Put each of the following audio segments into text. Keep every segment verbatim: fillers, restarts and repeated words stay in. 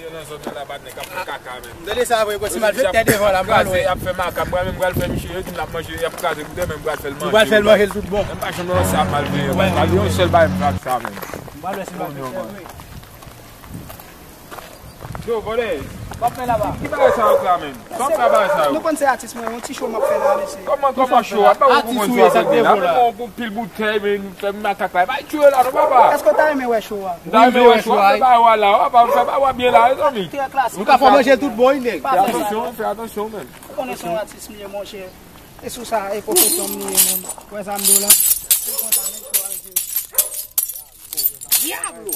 Nan zòn nan la, pa nèg k ap fè kaka, menm. M tande sa vre, gwo ti malfektè devan la, m pa lwen. Y ap fè makak, mwen menm, m pral fè misye, yo di m l ap manje, y ap kraze goudè, men m pral fè l manje. Nou pral fè l manje l tout bon. Menm pa janm nan sa malveyan, menm. Pa gen yon sèl bagay m fè ak sa, menm. M pral wè si malfektè vre. Yo, vòlè. W ap fè laba. Ki bagay sa yo la, menm? Sa w ap fè bagay sa yo? Nou konn se atis mwen, yon ti show m ap fè la, mesye. Kòman, kòman show a? Pa ou konn show a la. Menm yon pil boutèy, men nou fè makak la. Bay tire la, non, papa. Èske w ta renmen wè show a? M ta renmen wè show a, fè bagay w la, w ap fè bagay w byen la, mezanmi. Trè klasik. Nou ka fè manje tout bon, wi, nèg. Fè atansyon, fè atansyon, menm. Ou konnen se yon atis m ye, monchè. E sou sa, e pwofesyon m ye, menm. Wè sa m di w la? Se konsa, menm show a, mesye. Diablo!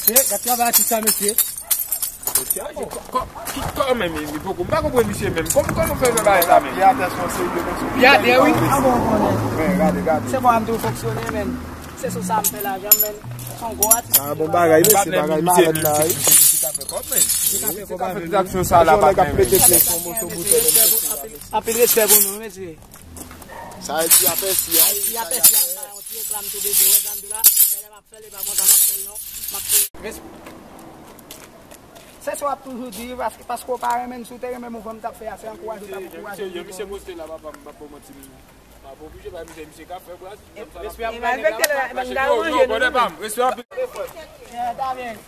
E, gad travay atis sa, mesye. Mesye, a, kò, kò, kò, menm, li, li poko, m pa konprann misye menm. Kòman, kòman fè fè bagay sa, menm? Li atè, se yon serye, mesye. Li atè, wi. A bon, konnen. Men, gade, gade. Se bon, m tou fonksyone, menm. Se sou sa m fè lajan, menm. Se yon gwo atis. A, bon bagay, mesye, bagay malad la, wi. Misye ka fè kòb, menm. Misye ka fè kòb avè l. Aksyon sa la, pa menm. Anpil respè pou nou, mesye. Sa Ayiti apèsi, Ayiti apèsi, ap bay yon ti reklam tou bezwen wè sa m di w la. Fè lè m ap fè l, e pa konsa m ap fè l non. M ap fè. Se sa w ap toujou di, paske, paske w pa renmen m, si w te renmen m, ou fè m t ap fè a, se ankouraje w t ap ankouraje m. Misye poste la, papa, m p ap ba w manti, m pa oblije bay misye, misye ka fè bras. Respè ap bay nèg la, papa, yo, yo, bòdè pa m, respè anpil. Yeah, ta byen.